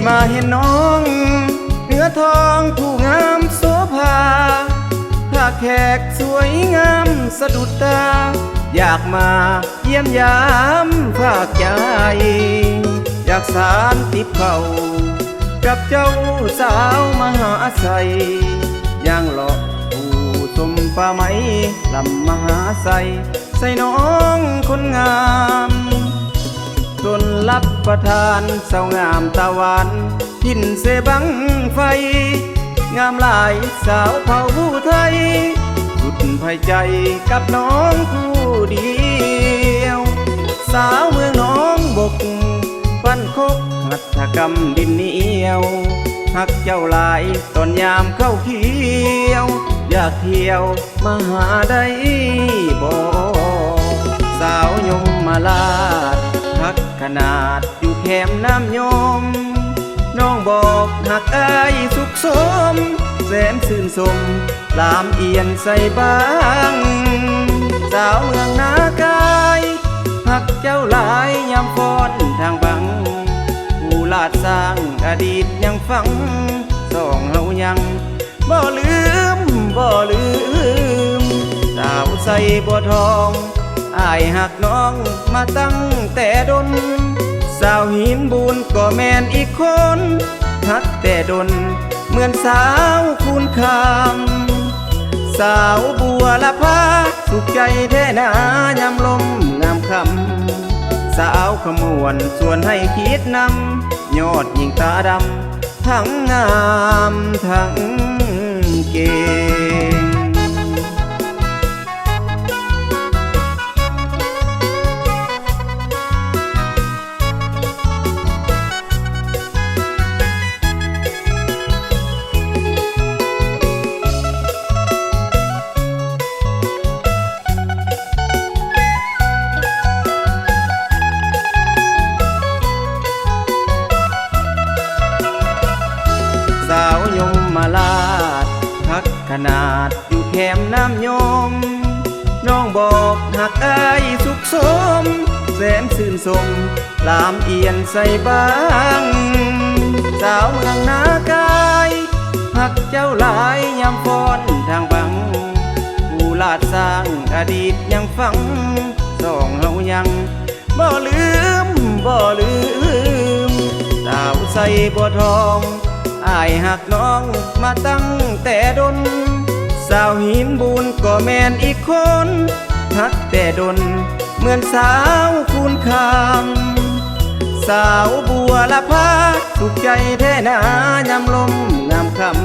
ມາເຫັນນ້ອງເນື້ອທອງຜູ້ງາມໂສພາ ຖ້າແຂກສວຍງາມສະດຸດຕາ ຢາກມາຢ້ຽມຢາມຝາກໃຈ ຢາກສານຕິບເຂົ້າກັບເຈົ້າສາວມະຫາໄຊ ຍ່າງເລາະຜູ້ຊົມປ່າໄມ້ລຳມະຫາໄຊ ໃສ່ນ້ອງຄົນງາມ ຊົນລັບປະທານສາວງາມຕາຫວານ ຖິ່ນເຊບັ້ງໄຟ ງາມຫຼາຍສາວເຜົ່າຜູ້ໄທ ສຸດໃຜໃຈກັບນ້ອງຜູ້ດຽວ ສາວເມືອງໜອງບົກ ປັ້ນຄົກຫັດຖະກຳດິນໜຽວ ຮັກເຈົ້າຫຼາຍຕອນຍາມເຂົ້າຂຽວ ຢາກທ່ຽວ ມາຫາໄດ້ບໍ່? ສາວຍົມມະລາດ ຄັກຂະໜາດຢູ່ແຄມນ້ຳຍົມ ນ້ອງບອກຮັກອ້າຍສຸກສົມ ແສນຊື່ນຊົມ ລາມອຽນໃສ່ບາງ ສາວເມືອງນາກາຍ ຮັກເຈົ້າຫຼາຍຍາມຟ້ອນທາງບັງ ຜູ້ລາດສ້າງອະດີດຍັງຝັງ ສອງເຮົາຍັງ ບໍ່ລືມ ບໍ່ລືມ ສາວໄຊບົວທອງ ອ້າຍຮັກນ້ອງມາຕັ້ງແຕ່ດົນ ສາວຫີນບູນກໍແມ່ນອີກຄົນ ຮັກແຕ່ດົນເໝືອນສາວຄູນຄຳ ສາວບົວລະພາ ສຸກໃຈແທ້ນາຍາມລົມງາມຄ່ຳ ສາວຂະມວນຊວນໃຫ້ຄິດນຳ ຍອດຍິງຕາດຳ ທັງງາມທັງເກັ່ງ. ສາວຍົມມະລາດ ຄັກຂະໜາດຢູ່ແຄມນ້ຳຍົມ ນ້ອງບອກຮັກອ້າຍສຸກສົມ ແສນຊື່ນຊົມ ລາມອຽນໃສ່ບາງ ສາວເມືອງນາກາຍ ຮັກເຈົ້າຫຼາຍຍາມຟ້ອນທາງບັງ ຜູ້ລາດສ້າງອະດີດຍັງຝັງ ສອງເຮົາຍັງ ບໍ່ລືມ ບໍ່ລືມ ສາວໄຊບົວທອງ ອ້າຍຮັກນ້ອງມາຕັ້ງແຕ່ດົນ ສາວຫີນບູນກໍແມ່ນອີກຄົນ ຮັກແຕ່ດົນເໝືອນສາວຄູນຄຳ ສາວບົວລະພາ ສຸກໃຈແທ້ນາຍາມລົມງາມຄ່ຳ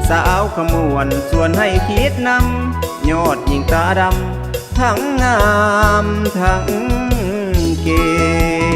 ສາວຂະມວນຊວນໃຫ້ຄິດນຳ ຍອດຍິງຕາດຳ ທັງງາມທັງເກັ່ງ.